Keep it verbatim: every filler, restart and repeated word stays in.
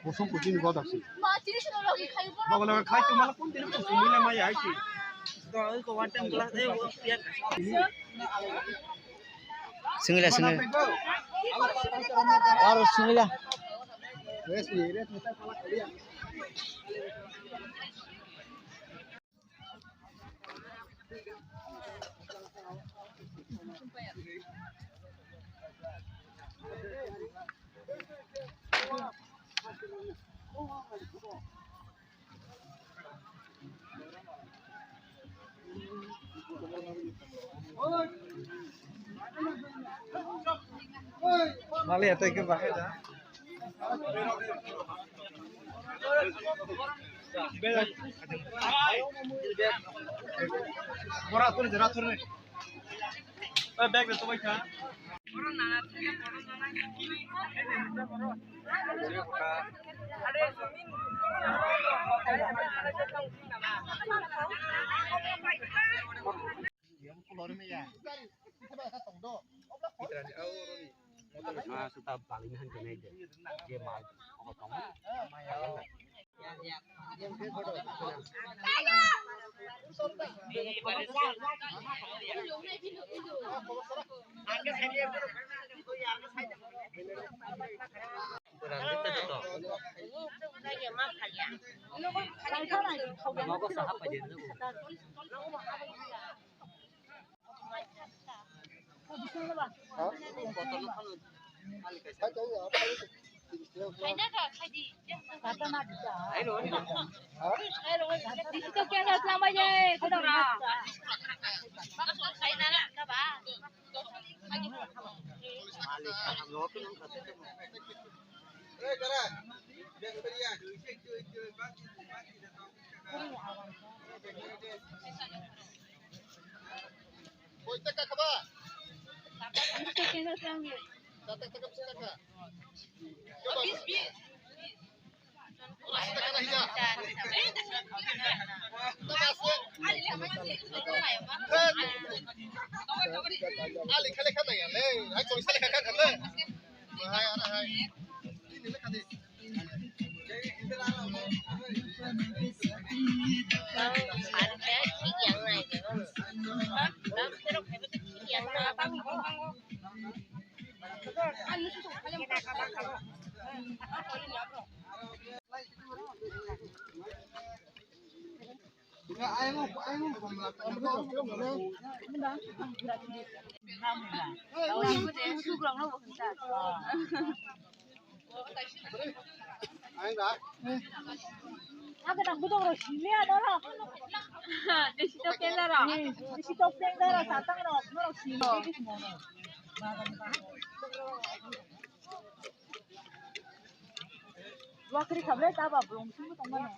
Bosong kuchini godak si. Bagala khai to mala kun tini kuchini na maya hai si. Singila, singila. Aro singila. Mali atau ke bahaya dah. Bora atur, jora atur ni. Eh, bag de tobai kha. Ma suta bali na hanje nai de. Je mal ko tong. Koi taka kha ba? Taka taka bish taka. Koi taka taka hija? Taka ase? Ali khale khata ya le. Hai koi sale khata khata. Hai ara hai. Ang da. Ang da budok ro simi ano ro. Desi to kenda ro. Desi to kenda ro satang ro no ro simi. Wakri khabre ta ba blong simi tong mano.